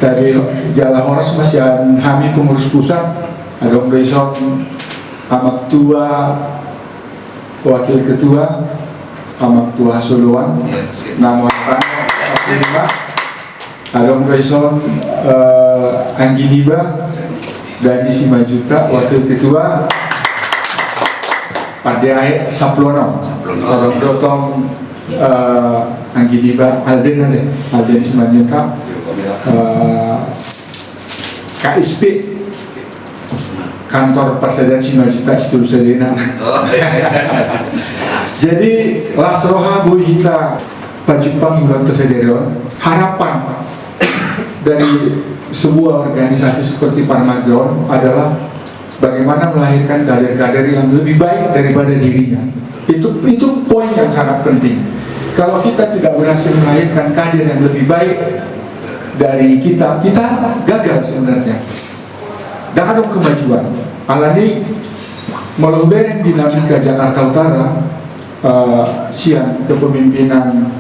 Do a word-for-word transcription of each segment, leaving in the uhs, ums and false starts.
Tadi jala horas ma sian hami pengurus pusat, adong do dison amak tua, wakil ketua, amak tua Soloan, nama adong do dison, eh, anggi niba, Dani Simanjuntak, wakil ketua, pande aek sampulu onom. Adong do tong, eh, anggi niba, Alden, Alden, Alden Simanjuntak, eh, K S P, kantor Parsadaan Simanjuntak Situlusadaina. Jadi las roha boi hita pajumpang di ulaonta sadari on. Harapan dari sebuah organisasi seperti Parmarga on adalah bagaimana melahirkan kader-kader yang lebih baik daripada dirinya. Itu, itu poin yang sangat penting. Kalau kita tidak berhasil melahirkan kader yang lebih baik dari kita, kita gagal sebenarnya. Dang adong kemajuan. Alani, molo hubereng dinamika Jakarta Utara, eh, sian kepemimpinan,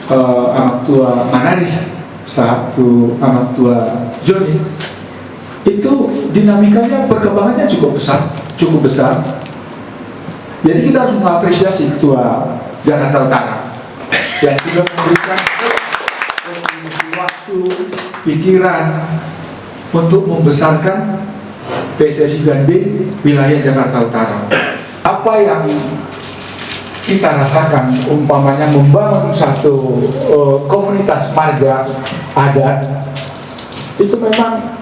eh, amak tua Manaris, sahat tu amak tua Joni, itu dinamikanya, perkembangannya cukup besar, cukup besar. Jadi kita harus mengapresiasi Ketua Jakarta Utara yang sudah memberikan waktu, pikiran untuk membesarkan P S S I dan B wilayah Jakarta Utara. Apa yang kita rasakan, umpamanya membangun satu, eh, komunitas marga adat, itu memang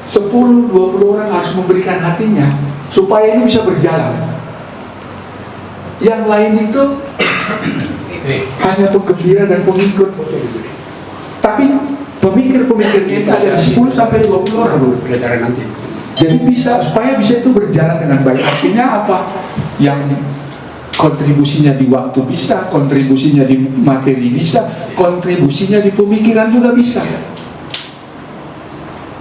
sepuluh, dua puluh orang harus memberikan hatinya supaya ini bisa berjalan. Yang lain itu hanya penggembira dan pengikut. Tapi pemikir-pemikirnya itu ada sepuluh sampai dua puluh orang. Jadi bisa, supaya bisa itu berjalan dengan baik. Artinya apa? Yang kontribusinya di waktu bisa, kontribusinya di materi bisa, kontribusinya di pemikiran juga bisa.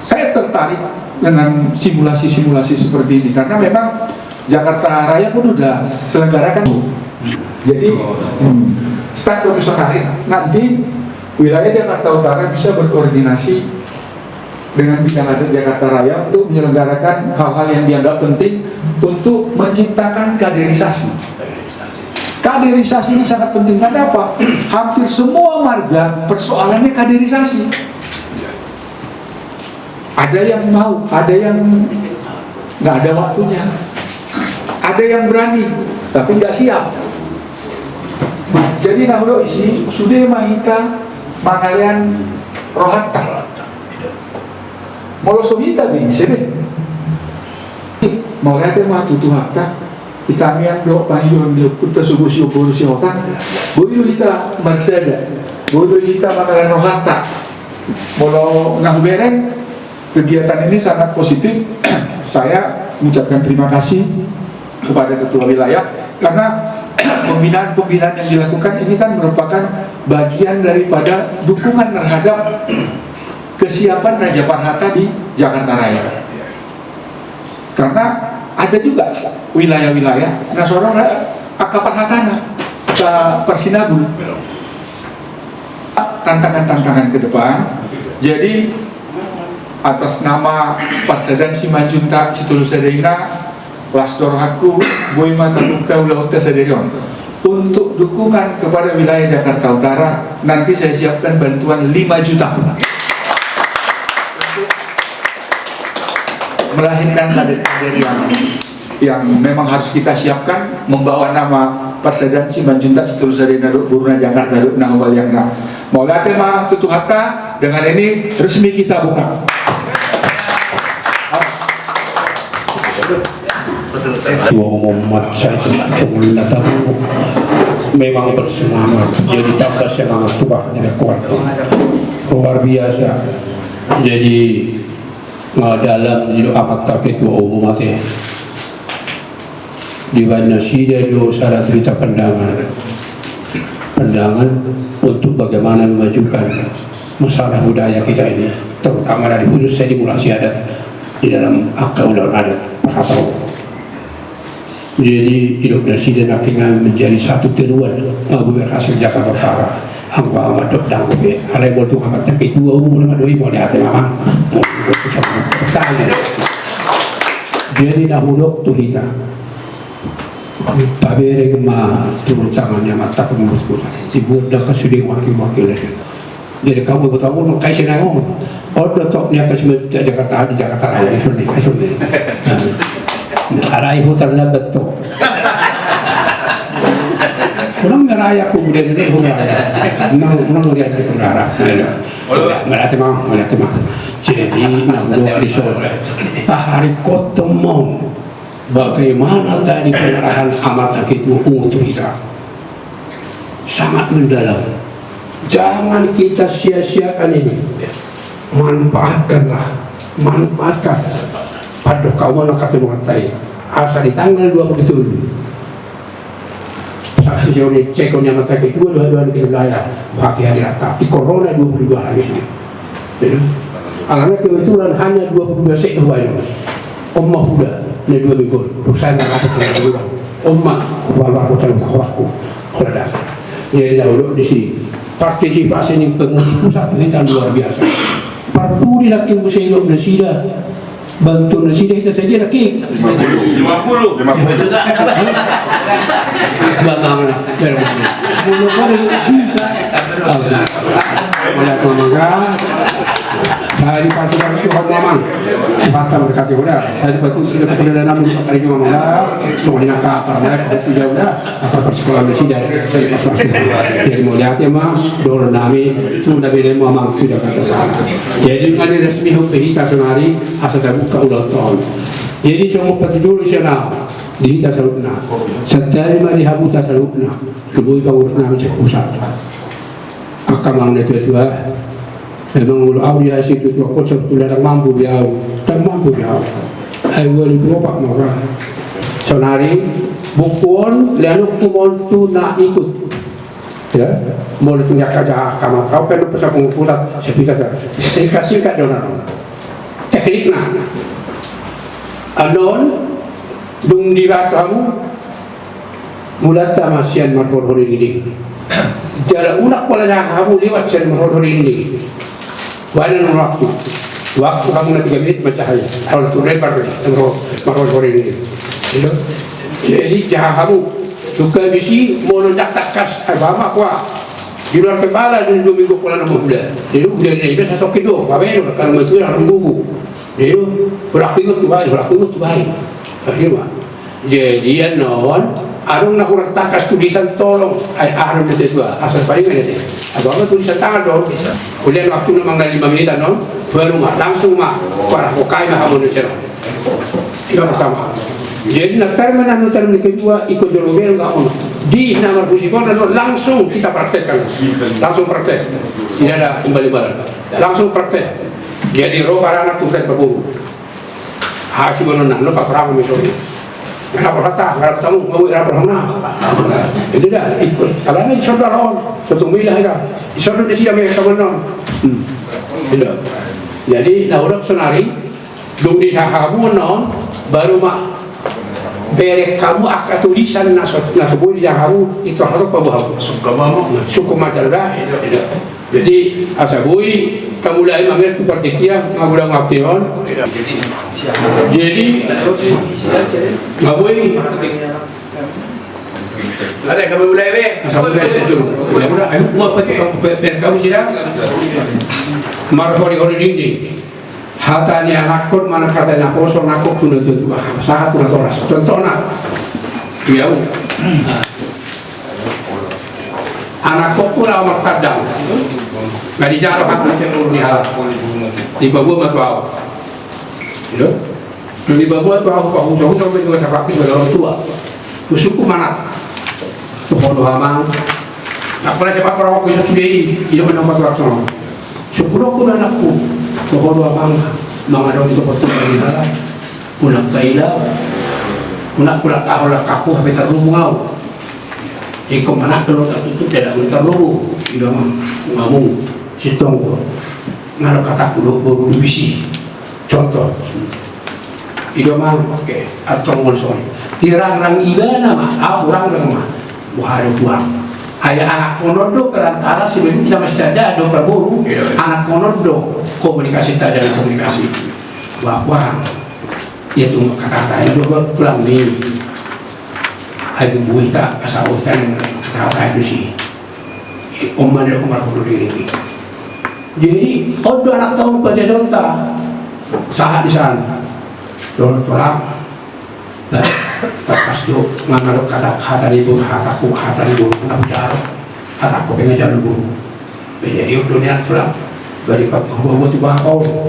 Saya tertarik dengan simulasi-simulasi seperti ini karena memang Jakarta Raya pun udah selenggarakan. Jadi, hmm, start dari sekarang, nanti wilayah Jakarta Utara bisa berkoordinasi dengan bidang adat Jakarta Raya untuk menyelenggarakan hal-hal yang dianggap penting untuk menciptakan kaderisasi. Kaderisasi ini sangat penting. Kenapa? Hampir semua marga persoalannya kaderisasi. Ada yang mau, ada yang nggak ada waktunya, ada yang berani tapi nggak siap. Jadi na hudok disi, sude ma hita mangalean rohanta. Molo so hita be ise be. Mauliate ma tu Tuhanta. Hita mian do pangidoan di ompunta so boi siboru sihotang. Boi do hita marsada. Boi do hita mangalean rohanta. Molo na hubereng, kegiatan ini sangat positif. Saya mengucapkan terima kasih kepada ketua wilayah karena pembinaan-pembinaan yang dilakukan ini kan merupakan bagian daripada dukungan terhadap kesiapan Raja Parhata di Jakarta Raya. Karena ada juga wilayah-wilayah na so adong angka parhatana, angka parsinabul. Tantangan-tantangan ke depan. Jadi atas nama Parsadaan Simanjuntak Situlusadaina, las do rohangku, boi ma tabuka ulaonta sadari on. Untuk dukungan kepada wilayah Jakarta Utara, nanti saya siapkan bantuan lima juta. Melahirkan kader-kader yang, yang memang harus kita siapkan, membawa nama Parsadaan Simanjuntak Situlusadaina dohot boruna Jakarta dohot na humaliangna. Mauliate ma tu Tuhanta, dengan ini resmi kita buka. Ketua Umum Masyarakat Umum Nataru memang bersemangat, jadi tambah semangat, tambah kuat. Luar biasa. Jadi, eh, dalam di amanta Ketua Umum ate. Dibaen nasida do sada tu hita pandangan. Pandangan untuk bagaimana memajukan masalah budaya kita ini, terutama dari khususnya di mula siadat di dalam angka ulaon adat Parhata. Jadi, didok nasida nangkiningan menjadi satu tiruan, eh, bumi berhasil Jakarta Utara. Anggo au mandok dang be, alai molo tung amanta ketua umum na mandok i, mauliate ma amang. Jadi na hudok tu hita, pabereng ma turun tangan ni amanta pengurus pusat. Dibuat dang sude wakil-wakil. Jadi hamu boto hamu nang kai senang on. On do tok ni angka siman Jakarta, di Jakarta Raya, di sini, di sini. Nah, arai hutar lambat tok. Unang meraya ku budaya ni hura. Unang, unang meriah di hura. Mauliate ma, mauliate ma. Jadi, nang dua di so. Ah, hari kotong mau. Bagaimana tadi pengarahan amanta ketua umum tu hita? Sangat mendalam. Jangan kita sia-siakan ini. Manfaatkanlah. Manfaatkan. Pandok hamu na katongan tai. Asa di tanggal dua puluh tujuh. Saksi jauh ni ceko ni amanta ketua dua dua ni wilayah. Pakai hari rata. Di corona dua puluh dua hari ini. Alana kebetulan hanya dua puluh dua sek do baen. On ma huda na dua minggu. Dosa na rata dua minggu. On ma huda, huda, huda. Jadi dahulu di si partisipasi ni pengurus pusat tu hita luar biasa. Parpudi laki muselo nasida. Bantu nasida hita saja laki. Lima puluh. Lima puluh. Bang, bang, bang. Bulu, bulu, juga. Mauliate ma amang. Sai dipatuhi Tuhan ma amang. Patang berkati udah. Sai dipatuhi sudah kepada nama di pakari juga amang. Semua ini nangka apa mereka itu jauh dah. Apa persekolahan nasida. Sai dipatuhi. Jadi mauliate ma dohonon nami tu na bere ma amang sudah kata. Jadi nunga diresmihon be hita sonari asa tabuka ulang tahun. Jadi songon patujolo sian au. Di hita saluhutna. Santabi ma di hamu hita saluhutna. Tubu i pangurus nami sian pusat. Angka amang na tua-tua. Memang molo au di asi tua-tua kocok tu ladang mampu be au. Dang mampu be au. Ai ua ni buropak maka. Sonari buku on leanonku ma on tu na ikut. Ya, molo tu ni angka jaha amanta au pe do pesan pengurus pusat. Singkat-singkat do na. Teknikna. Annon dung dibahen hamu. Mulanta ma sian marhori-hori dinding. Jala unang pola jaha hamu lewat sian marhori-hori dinding. Bahenon waktu. Waktu hamu na tiga menit ma jaha i. Alana tu lebar marhori-hori dinding. Jadi jaha hamu. Dung habis i molo ndang tangkas, ai bahen ma hua. Di luar kepala di dua minggu pola na mahuda. Jadi huda ni na iba satongkin do. Bahenon kalau matua na rumbubu. Jadi, holan huingot tu bahen, holan huingot tu bahen. Akhirna. Jadi annon, adong na hurang tangkas tulisan tolong. Ai aha do na tua-tua, asa paling ada deh. Apa-apa tulisan tangan do. Kemudian waktu na mangan lima menit annon, baru ma, langsung ma. Parah, kok kai ma hamu na cero. Itu pertama. Jadi na permen annon, permen kedua, ikut jolo bel nggak mau. Di nomor musik annon langsung kita praktekkan. Langsung praktek. Tidak ada imbal-imbalan. Langsung praktek. Jadi ro paranak tu huta Paboa. Asi bonon na, lo patorang mi sori. Ngarap hata, ngarap tamu, mau ngarap hana. Jadi dah, ikut. Kalau ini saudara on, satu miliar aja. Saudara di sini kami kawan non. Hmm. Tidak. Jadi, na hudok sonari, dung dijaha hamu non, baru ma bereng hamu angka tulisan na so, na so boi dijaha hamu, itu harus paboa hamu. Suka mama. Suka macam dah. Tidak. Jadi, asa boi, tamulai ma mamereng tu partingkian, magodang waktu on. Jadi, ma boi. Ada kami mulai be. Asa mulai sajo. Ya udah, ayo, gua apa tu kamu ber-, ber-, kamu sidang? Marhori-hori dinding. Hata ni anakkon, manang hata ni naposo, anakkon tu na tua-tua, sahat tu natoras. Contohna, ya, anakkon tu laho martandang. Nga dijalo hata sian boru ni halak. Dipaboa ma tu au. Gitu. Dung dipaboa tu au, pahusa-husa ma i tu sapakku sebagai orang tua. Husungkun ma anak. Toho do amang. Apalagi sepak orang waktu itu sudah i, i do ma na patorang songon. Sungkun do anakku. Toho do amang. Mangadong tu kota ni halak. Unang paila. Unang kulangkahon langkahku hape tarlumobi au. Ingkon manat do tartutup dada, unang tarlumobi. I do amang. Ngamung. Sintong do. Nga adong hataku dohot boru di bisi. Contoh. I do amang, oke, antong molo songon i. Dirangrang ibana ma, au hurangrang ma. Boha do tulang. Ai anakhon on do perantara sibaen tu na masitandaan dohot parboru. Anakhon on do komunikasi, tanda na komunikasi. Wah, wah. Ia tu kata-kata i do, tulang ni. Ai tu buita asa buita kata-kata i do si. Om mana om markono diri. Jadi on do anakhon pajajonta. Sahat di sana. Dohot tulang. Nah, tangkas do, nga na dok hata, hata ni boru, hata ku, hata ni boru, na hujalo, hata ku pe nga jalo boru. Jadi on do nian tulang, bari paboa-boa tu bapa on.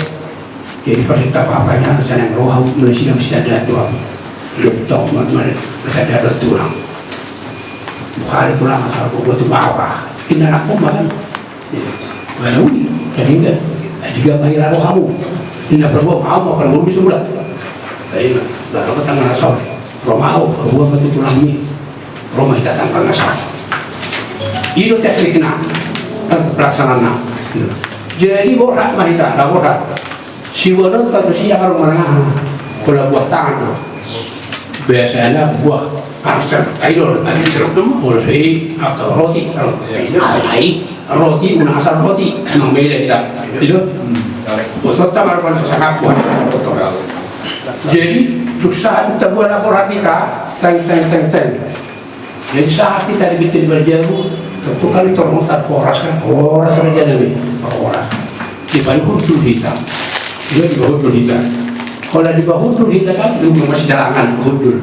Jadi parsita bapa nian, sai naeng ro hau, mulai sidang sitandaan tu ahu. Jadi tong, ma, ma, sitandaan do tulang. Bukan tulang, asal boa-boa tu bapa. Inna anakhon ma kan. Baru i, jadi enggak. Jadi enggak, bahen ro hamu. Inna parboa, hamu parboa bisa bulat. Baik, baru ke tanggal na saut. Ro ma ahu, parboa ma tu tulang ni. Ro ma hita tanggal na saut. I do teknikna, pelaksanaanna. Jadi borhat ma hita, na borhat. Siboanonta tu sian haroa manang aha, pola buah tangan do. Biasana buah parsel, ai do, ai jeruk do, molo so i angka roti, ai roti, unang asal roti, unang mele hita. I do. Botonta marpan sasangap buah. Jadi dung sahat tu buah na borhat hita, teng, teng, teng, teng. Jadi sahat hita di pintu ni parjabu, tontu kan torong tar horas kan, horas raja nami, horas. Dipahuhundul hita. Dia dipahuhundul hita. Kalau dipahuhundul hita kan, di rumah masih jalangan, pahuhundul.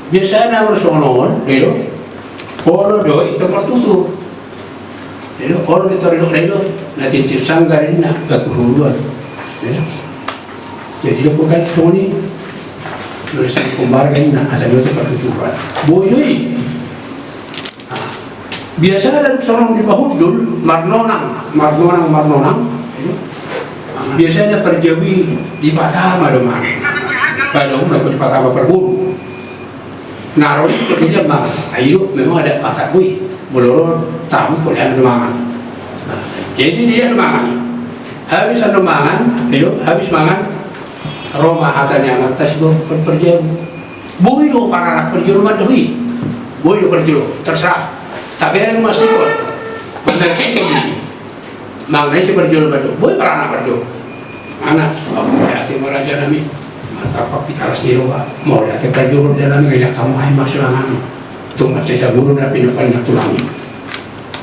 Biasana molo songon on, olo do i tor martutur. Olo, olo di tor, olo, na tincip sanggar inna, batu huluan. Jadi dok kan songon i. Tulis kombar kan inna, asa dua tu partuturan. Boi do i. Biasana dung songon on dipahuhundul, marnonang, marnonang, marnonang. Biasana parjabu i dipatama do mangan. Pada umum dipatama parboru. Na ro i, dia mangan. Ai do, memang adat Batak do i. Molo ro tamu, polean do mangan. Nah, jadi dia do mangan i. Habis an do mangan, ai do, habis mangan. Ro ma hata ni amanta si boru parjolo. Boi do paranak parjolo mandok i. Boi do parjolo, terserah. Tabereng ma sikon. Manang sikon disi. Manang na i si parjolo mandok, boi paranak parjolo. Anak, mauliate ma raja nami. Martampak hita las ni roha. Mauliate parjolo raja nami, nga ilang hamu, ai ma simangan. Tung mansai saburung na pinopal na tulang.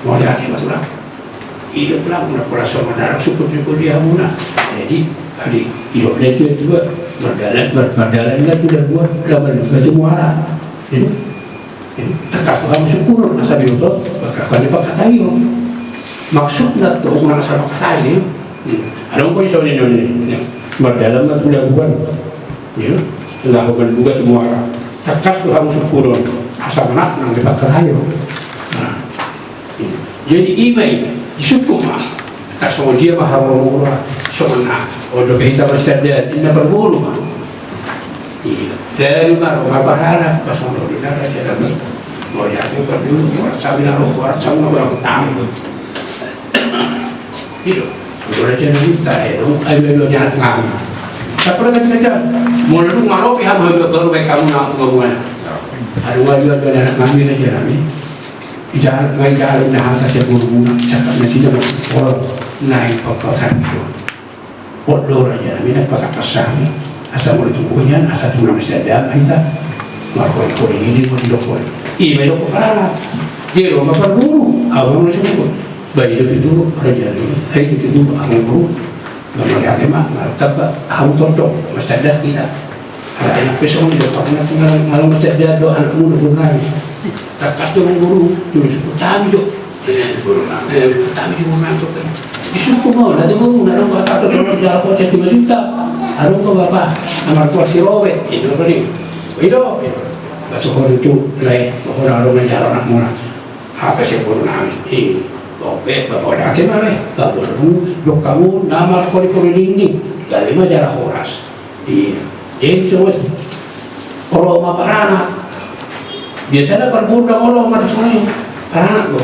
Mauliate ma tulang. I do tulang, na pola songon na dok sungkun-sungkun di hamuna. Jadi, adi, i do na tua-tua. Mardalan, mar-, mardalan na tu dabuan, laho manungga tu muara. I do. Tangkas do hamu sungkunon asa binoto, bagasan ni pangkataion. Maksudna tu unang asal pangkatai do. Adong pe i songon i, songon i. Mardalan ma tu dabuan. Laho manungga tu muara. Tangkas do hamu sungkunon asa manat nang di pangkataion. Nah. Jadi i ma i, disungkun ma. Tarsongon dia ma haroa molo songon na on dope hita marsitandaan, inna parboru ma. Iya, dari ma ro ma paranak, pas on do di nara jalan. Mauliate parboru, orang sami na ro, orang sami na ro, orang tamu. I do. Orang jalan hita, eh, dong, ayo, ayo, anak nami. Siapa lagi kita? Molo dung maropi hamu, baru baik hamu na, hamu na. Aduh, aduh, aduh, anak nami, raja nami. Ijalo, nga ijalo na hata sian borumuna, cakap nasida ma, olo, naeng pangkatai do. On do raja nami na patangkas hami, asa molo tung ujan, asa tung na marsitandaan ma hita. Marholi-holi ni, ni, molo didok holi. I ma didok paranak. Dia ro ma parboru, ahu ma na sungkun. Ba i do tutu raja nami, ai tutu ahu boru. Ba mauliate ma, martamba, hamu tondong, marsitandaan hita. Ala anak pe songon i do, pernah tinggal malam marsitandaan do anakmu do boru nami. Tangkas do boru, dulu sungkun hami jo. Eh, boru nami. Eh, hami jo boru nami jo kan. Disungkun ma on, nanti boru, na dong kata tu, dong jalo kocak lima juta. Adong do bapa, na markuat si Robert, i do tadi. I do, i do. Batu hori tu, lai, boru na dong jalo anakmuna. Hata sian boru nami, i, bope, bapa, ate ma re, bapa, boru, dok hamu, na marholi-holi dinding, gabe ma jala horas. I, jadi songon i, ro ma paranak. Biasana parboru ndang olo ma songon i, paranak do.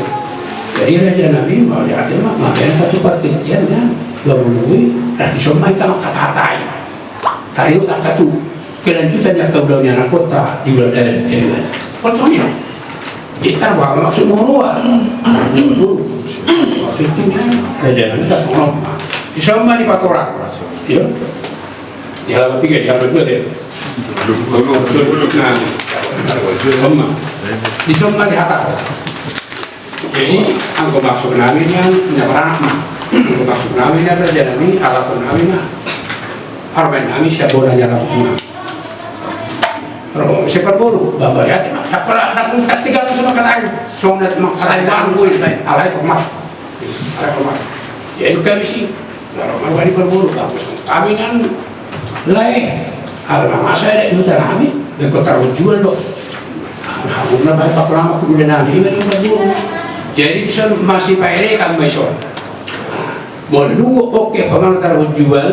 Jadi raja nami, mauliate ma, makana satu partingkian, ya, dua puluh, ras dison ma hita mangkatahon. Tadi utak katu, kelanjutan ni angka ulaon ni anakkonta, di ulaon, eh, keluar. Pocong i, no? Di tarboha ma maksudmu huroha. Maksudmu raja nami, songon on ma. Dison ma dipatorang. Iya. Di halaman tiga, di halaman dua dia. Nah, on ma. Dison ma dihatahon. Jadi anggo maksud nami nian, na beranak ma. Anggo maksud nami nian, raja nami, alapon nami ma. Parumaen nami sian bona ni alapon nami. Ro muse parboru, ba mauliate ma. Ndang pola, ndang, ndang tiga muse mangkatai. Songon na mangkatai. Santai, bang, santai. Alai hormat. Alai hormat. Jadi kami si, na ro ma di parboru, ba muse kami nian. Lae, ala na masa ada di huta nami, baen ho tarhon jual do. Hamu na baen pakulang ma tu dola nami, ima di parboru. Jadi dison masipaerekan ma dison. Molo dung oke, pamangan tarhon jual,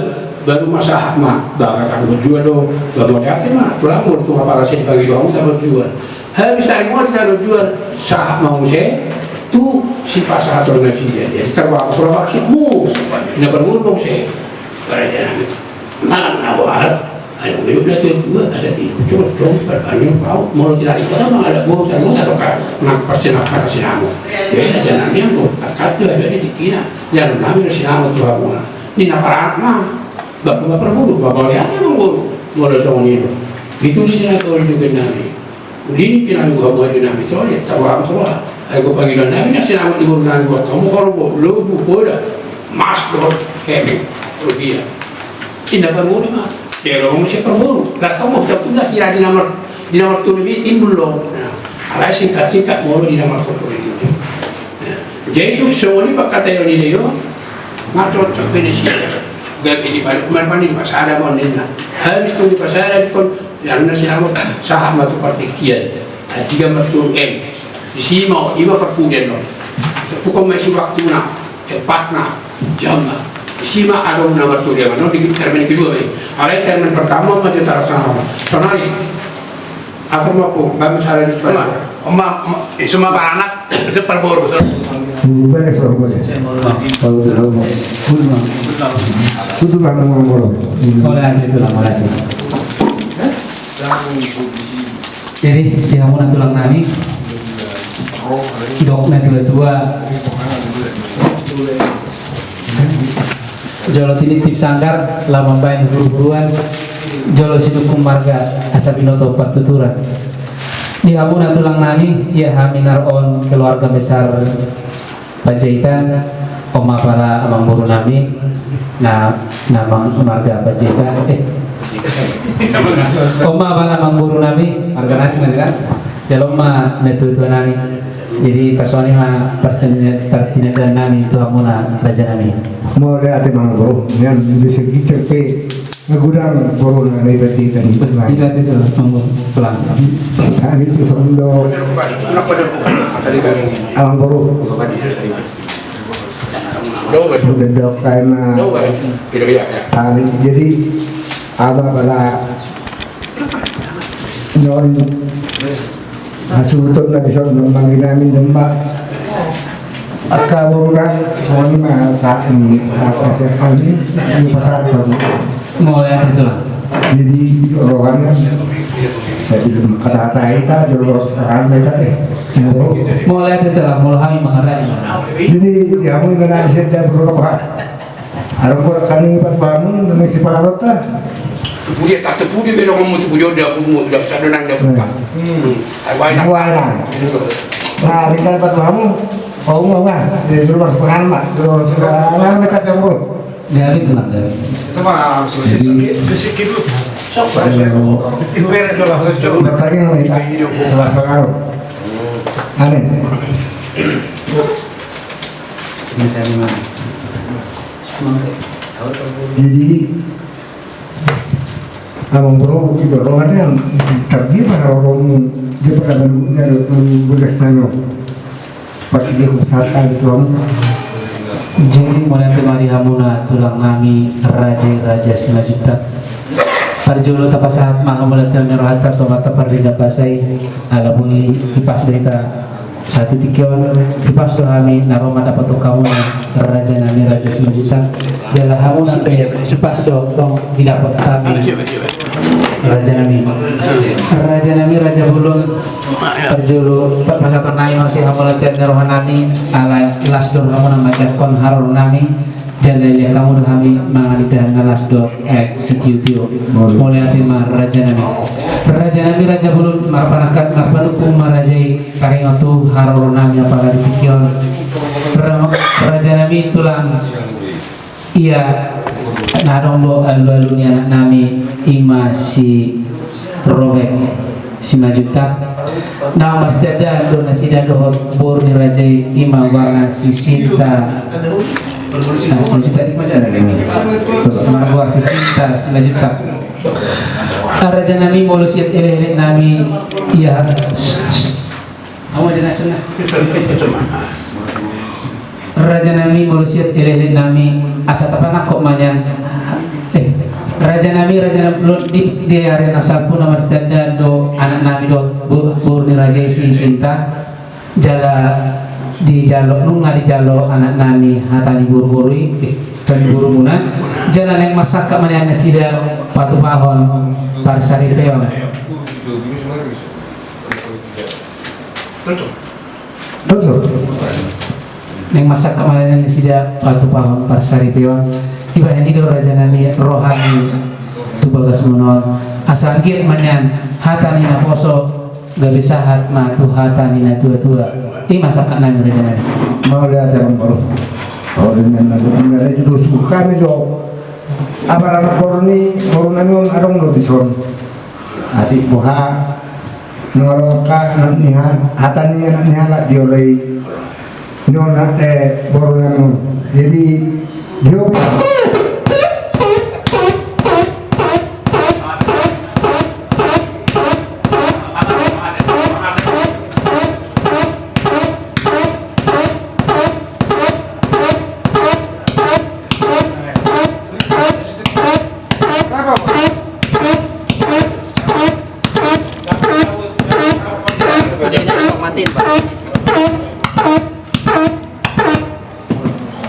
baru ma sahat ma, ba tarhon jual do, ba mauliate ma, tulang, molo tung apala sai dipangido hamu tarhon jual. Habis tarhon tarhon jual, sahat ma muse tu sipasahaton nasida. Jadi tarboha ma huroha maksudmu. Ina parboru ma muse. Baraja nami. Manang na boha. Ai dung didok na tua-tua, asa tibu cocong, parbanyo pau, molo tinari kota mangalap boru, tadi mota doka, nang parsinam, parsinamo. Jadi na jalan nian tu, takat do, ada di tikina, jalan nami do sinamo tu hamuna. Ninna paranak ma, baru ma parboru, ba mauliate ma boru, molo songon i do. Itu di na tolu juga nami. Uli ni pinalugu hamu aju nami tole, tabo hamu soroha. Ai go pangidoan nami na sinamot ni boru nami buat hamu horbo, lobu, poda, mas dohot hemu, rupiah. Inda parboru ma. Jolo muse parboru. Lar hamu jawab tu na hira di nomor, di nomor tolu i timbul do. Nah, alai singkat-singkat molo di nomor tolu i timbul. Jadi dung songon i pangkataion i do, nga cocok be nasida. Gabe di pande kuman pande di pasada ma ninna. Habis tu di pasada di kon, lalu na sinamot sahat ma tu partingkian. Tiga martolu M. Disi ma, ima parpudian do. Pukon ma isi waktuna, tempatna, jamna. Disi ma adong na martolu M. No di termen kedua be. Alai termen pertama ma jota rasa nama. Sonari. Atur ma, Pak, kami salah di sana. Oma, oma, eh, semua paranak, itu parboru, so. Bagas, Pak, bagas. Kalau tidak, Pak. Kudu, Pak. Kudu, Pak, mau, mau. Mulai aja itu lah, mulai aja. Jadi, di hamu na tulang nami, didok na tua-tua. Jolo tinitip sanggar, laho mambahen huru-huruan, jolo sidungkung marga, asa binoto partuturan. Di hamu na tulang nami, ia hami na ro on keluarga besar Panjaitan, on ma pala amangboru nami, na, na mang-, marga Panjaitan, eh. On ma pala amangboru nami, marga na asing ma sekarang. Jalo ma na tua-tua nami. Jadi, tarsongon i ma partina-, partinandaan nami tu hamuna raja nami. Mauliate ma amangboru, nian di segi cepe, na godang boru na nai bati tadi. Tidak itu, amangboru, pulang. Kami tu sondo. Amangboru. Gedok kaena. Kami jadi ama bala non. Hasuhuton na dison, manang inami, demma. Angka boru nami songon i ma sahat ni angka siap kami, i pasahat kami. Mauliate tulang. Jadi rohana, saya belum kata-kata ita, jolo rohana ita, eh. Mauliate tulang, molo hami mangarai. Jadi di hamu inang nami, saya tidak berdoa. Adong borat kami empat bangun, nami si Parota. Tu pudi, tak tu pudi, belok kamu tu pudi, udah aku mau, udah sadonang, udah buka. Hmm. Ai, wai na. Wai na. Nah, ringkot empat bangun, kau mau nggak? Di rumah sepangan, Mak. Di rumah sepangan, Mak, kata yang buruk. Jadi, bertanya, Mak, sepangan. Amin. Ini saya di mana? Jadi, amangboru, itu rohana yang tergibah, rohmu, dia pernah menurutnya, begas nano. Pakai dia kebesaran itu, Om. Jadi, mauliate ma di hamuna tulang nami, raja-raja Simanjuntak. Parjolo tapasahat ma hamuna tu rohanta tu Amanta Pardenggan Basa i, ala boi hipas do hita. Sahat tu tingki on, hipas do hami na ro mandapothon hamuna, raja nami, raja Simanjuntak. Jala hamuna pe hipas do tong didapot hami. Raja nami, raja nami, raja bolon, parjolo, pa-, pasahaton nami ma sian hamu na tingki ni roha nami, ala las do rohamuna manjangkon haroro nami, jala dilehon hamu do hami mangan indahan na las dohot aek sitio-tio. Mauliate ma raja nami. Raja nami, raja bolon, marpanangkok, marpanungkun ma raja i, taringot tu haroro nami apala di tingki on. Ra-, raja nami tulang. Ia, na adong do alu-alu ni anak nami, i ma si Robek Simanjuntak. Na marsitandahan do nasida dohot boru ni raja i, i ma goarna si Sinta. Ah, Sinta di mana? Margoar si Sinta Simanjuntak. Ah, raja nami, molo sian elek-elek nami, ia. Raja nami, molo sian elek-elek nami, asa tapanangkok ma nian. Eh, raja nami, raja nami, lo-, di, di ari na salpu na marsitandahan do anak nami dohot bo-, boru ni raja i si Sinta. Jala dijalo, nunga dijalo anak nami hata ni boru-boru i, eh, hata ni borumuna. Jala naeng marsangkap ma nian nasida patupahon parsaripeon. Tontu. Naeng marsangkap ma nian nasida patupahon parsaripeon. Dibahen i do raja nami rohami tu bagasmuna on. Asa anggiat ma nian hata ni naposo gabe sahat ma tu hata ni natua-tua. I ma sangkap nami raja nami. Mauliate amang boru. Olo, dengan lagu-lagu itu suka ni jo. Apala anak boru ni, boru nami on adong do dison. Atik boha, nunga ro angka anak ni ha-, hata ni anak ni halak dioloi. Nona, eh, boru nami on. Jadi, dia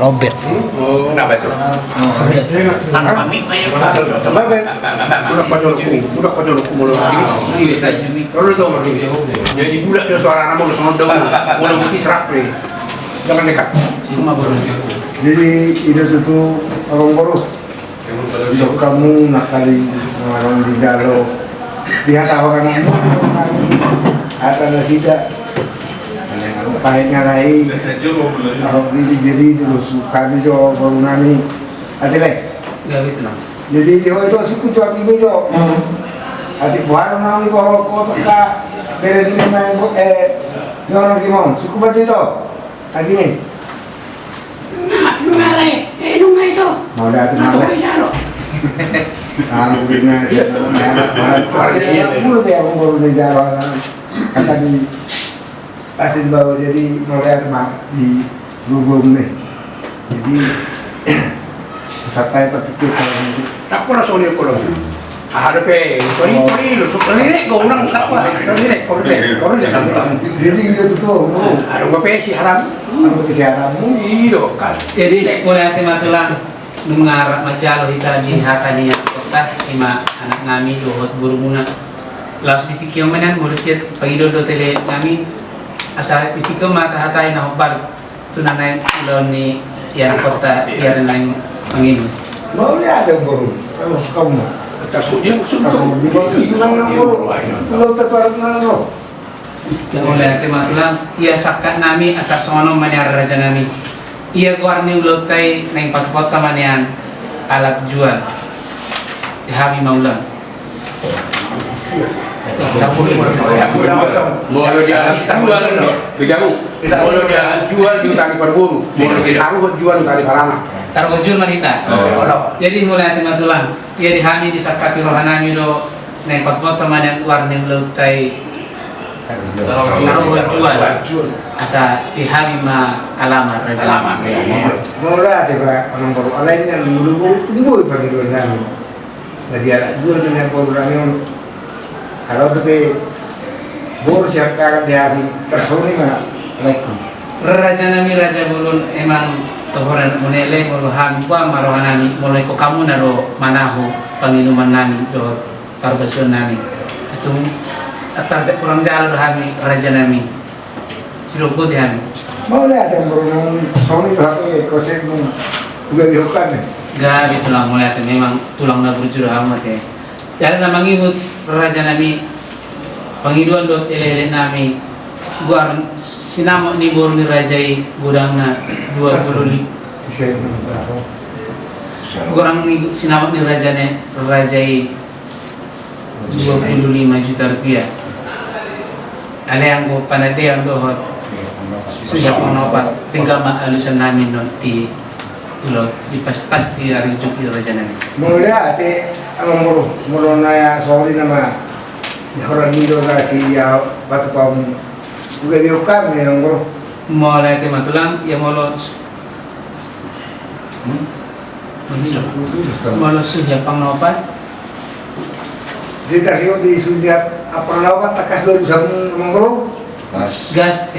Robert. Oh, kenapa itu? Tanpa mik, Pak, ya. Kenapa? Udah panyolokku, udah panyolokku, molo. Iya, saya. Kalau itu, jadi bulat dia suara nama, molo sama daun. Molo putih serak, Bre. Jangan dekat. Jadi, itu satu orang boru. Untuk hamu na kali mangarang dijalo. Di hata orang, hata nasida. Pahet ngalai. Kalau ini jadi terus kami jo boru nami. Ate le. Jadi di ho itu suku jo kami jo. Ate boha nami boru kota ka. Bere di main bo-, eh, nyono gimon. Suku baca itu. Tadi ni. Nunga, nunga re, eh, nunga itu. Mau datang. Nah, nunga re. Tuh, jalo. Nah, nunga re. Iya. Nunga re. Nunga re. Nunga re. Kata di, pasti di bawah jadi mau datang, Mak, di Rubung nih. Jadi, santai tapi kita. Tak pernah soalnya kalau Aha dope, tori, tori, lo, so, tori, tori, orang, apa, tori, tori, tori, tori. Jadi, itu tuh, tuh. Adong dope siaran. Adong dope siaran. Iyo, kan. Jadi, mauliate ma tulang, nunga rap manjalo hita di hata ni anak kota, i ma anak nami dohot borumuna. Laos di tingki on ma nian, molo sian pangidoan dohot elek nami, asa di tingki on ma tahatai na hombar. Tu na naeng ulaon ni ia na kota, ia na naeng mangido. Mauliate boru, kalau suka uma. Tasuk dia, tasuk dia, tasuk dia, boru. Ulaon taparu na lo. Mauliate ma tulang, ia sangkap nami, asa songon on ma nian raja nami. Ia goar ni ulaonta i naeng patupahonta ma nian alap jual. Di hami ma ulang. Molo di alap jual, bejamu. Molo di alap jual di huta ni parboru. Molo di taruhon jual huta ni paranak. Taruhon jual ma di huta. Oh. Jadi mauliate ma tulang. Ia di hami disangkapi roha nami do naeng patupahonta ma nian goar ni ulaonta i. Taruhon jual. Asa di hami ma alaman raja. Alaman. Mauliate ma amang boru, alai nian molo boru tumbu i pangidoan nami. Jadi alap jual dengan boru nami on. Kalau dope boru siap tangan di hami, tersoni ma laengku. Raja nami, raja bolon, emang tohoran muna i, molo hami boan ma roha nami, molo ingkon hamu na do manahu panginuman nami dohot parbasuhon nami. Tung, tarjak kurang jala do hami raja nami. Silombo di hami. Mauliate amang boru, nang songon i do hape konsepmu. Gabe hami. Gabe tulang, mauliate, memang tulang na burju do hamu ate. Jala na mangihut raja nami, pangidoan dohot elekelek nami, goar sinamot ni boru ni raja i godangna dua pulu lima. Goar ni sinamot ni raja ni, raja i dua pulu lima juta rupiah. Alai anggo panandean dohot suhi panganopan, denggan ma alusan nami non di ulaon, di pas, pas di ari ujung i raja nami. Mauliate amang boru, molo na songon i nama. Ia holan i do na si ia patupaon. Gabe hami amang boru. Mauliate ma tulang, ia molo Hmm? Molo suhi panganopan. Jadi tadi di suhi panganopan, tangkas do alusanmu amang boru. Gas. Gas.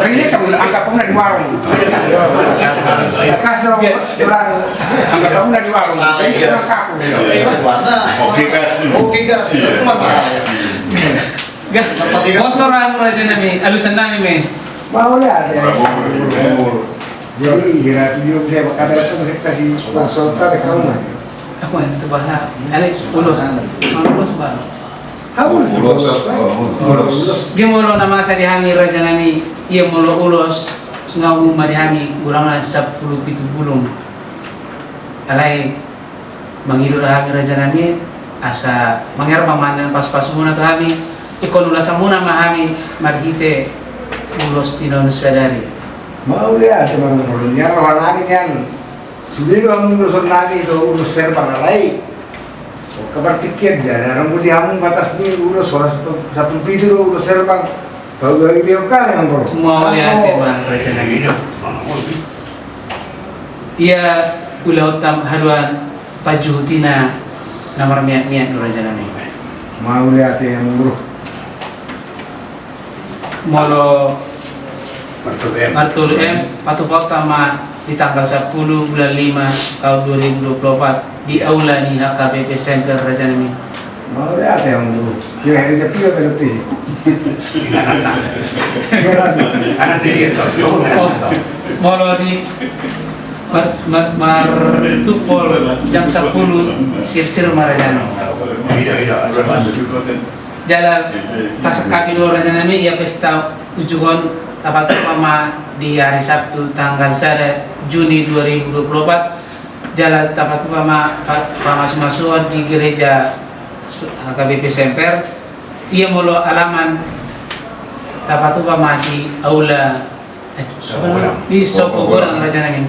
Ini kamu angkat pemula di warung. Tangkas do. Gas. Kurang. Angkat pemula di warung. Ini kurang kaku. Oke, gas. Oke, gas. Iya. Gas. Bos, lo raja nami, alusan nami, men. Mauliate. Jadi hira tu juga bisa berkata itu masih kasih sponsor tapi kamu mah. Aku mah itu bahasa. Ale, ulos. Mang ulos bah. Aku ulos. Ulos. Ulos. Dia molo na masa di hami raja nami, ia molo ulos, nga umum ma di hami, godangna sampulu pitu bulung. Alai mangido do hami raja nami, asa mangerbang ma na pasu-pasumuna tu hami, ingkon ulasanmuna ma hami marhite ulos tinonun sadari. Mauliate ma amang boru, nian roha nami nian. Sude do hamu uloson nami do ulos serbang, alai. Kabar tikian jala rambut di hamu batas ni ulos, ulos sampulu pitu do ulos serbang. Kau gabe hami amang boru. Mauliate ma raja nami. Ia ulaonta haduan pajuhutina na marmiat-miat do raja nami. Mauliate amang boru. Molo martolu M, martolu M, patupaonta ma di tanggal sampulu bulan lima tahun dua ribu dua puluh empat di aula ni H K B P Semper raja nami. Mauliate amang boru. Kira hari Sabtu ya, belum tisi. Anak dia, anak dia. Oh, molo di mar-, mar-, martupol jam sampulu sirsir ma raja nami. Ida, ida, ida. Jala tasangkapi do raja nami ia pesta ujung on, tapatupa ma di hari Sabtu tanggal sada Juni dua ribu dua puluh empat. Jala tapatupa ma pa-, pamasumasuon di gereja H K B P Semper. Ia molo alaman tapatupa ma di aula, eh, Sopo Godang. Di Sopo Godang raja nami.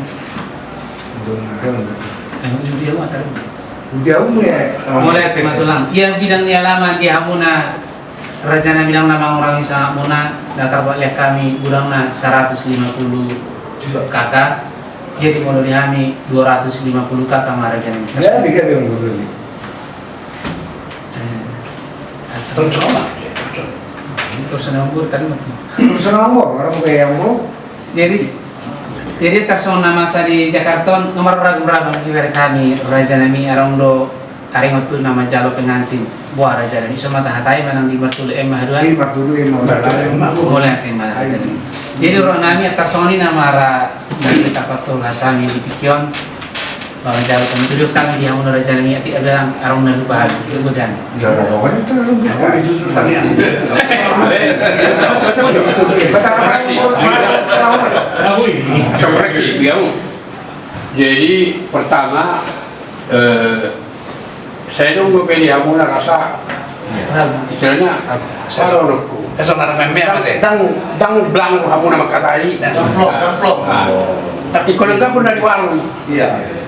Godang. Eh, di dia mata. Di dia umum ya. Mauliate ma tulang. Ia bidang ni alaman di hamuna raja nami, bidang na mangurangi sangat muna, na tarbaen hami godangna saratus lima puluh K K. Jadi molo di hami dua ratus lima puluh K K ma raja nami. Ya, biga biang dulu ni. Eh, terus apa? Terus nambur tadi mati. Terus nambur, orang kayak yang mau. Jadi, jadi tarsongon na masa di Jakarta on, nomor ragu-ragu di hami raja nami, adong do taringot tu na manjalo pengantin. Boha raja nami, so ma tahatai manang di martolu M haduan. Di martolu M haduan. Mauliate ma raja nami. Jadi roha nami tarsongon i nama ra, nami tapatolhas hami di tingki on. Bang jalo kami tuduh kami di hamuna raja nami, atik abang adong na lupa hal itu bukan. Ya, ada kawan itu. Apa itu susahnya? Jadi pertama, eh, saya dong gue pilih hamuna rasa istilahnya saro rokku. Dang, dang blang hamuna makatai. Dang plong, dang plong. Tapi kalau enggak pun dari warung. Iya.